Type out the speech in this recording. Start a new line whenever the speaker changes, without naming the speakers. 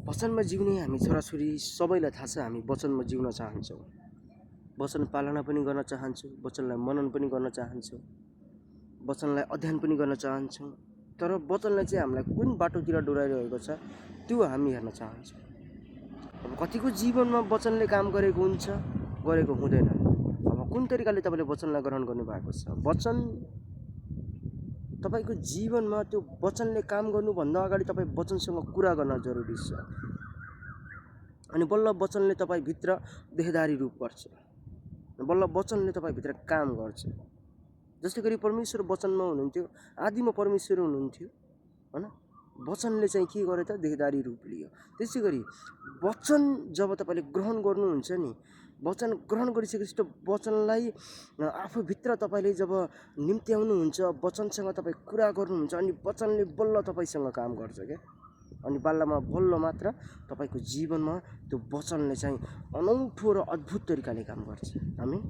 वचनमा जिउने हामी छोराछोरी सबैलाई थाहा छ, हामी वचनमा जिउन चाहन्छौँ। वचन पालना पनि गर्न चाहन्छौँ, वचनलाई मनन पनि गर्न चाहन्छौँ, वचनलाई अध्ययन पनि गर्न चाहन्छौँ। तर वचनले चाहिँ हामीलाई कुन बाटोतिर डोराइरहेको छ त्यो हामी हेर्न चाहन्छौँ। अब कतिको जीवनमा वचनले काम गरेको हुन्छ, गरेको हुँदैन। अब कुन तरिकाले तपाईँले वचनलाई ग्रहण गर्नुभएको छ? वचन तपाईँको जीवनमा त्यो वचनले काम गर्नुभन्दा अगाडि तपाईँ वचनसँग कुरा गर्न जरुरी छ। अनि बल्ल वचनले तपाईँभित्र देहदारी रूप गर्छ, बल्ल वचनले तपाईँभित्र काम गर्छ। जस्तै गरी परमेश्वर वचनमा हुनुहुन्थ्यो, आदिमा परमेश्वर हुनुहुन्थ्यो हैन, वचनले चाहिँ के गर्यो त? देहदारी रूप लियो। त्यसै गरी वचन जब तपाईँले ग्रहण गर्नुहुन्छ नि, वचन ग्रहण गरिसकेपछि त्यो वचनलाई आफूभित्र तपाईँले जब निम्त्याउनुहुन्छ, वचनसँग तपाईँ कुरा गर्नुहुन्छ, अनि वचनले बल्ल तपाईँसँग काम गर्छ क्या। अनि बल्लमा बल्ल मात्र तपाईँको जीवनमा त्यो वचनले चाहिँ अनौठो र अद्भुत तरिकाले काम गर्छ। आमीन।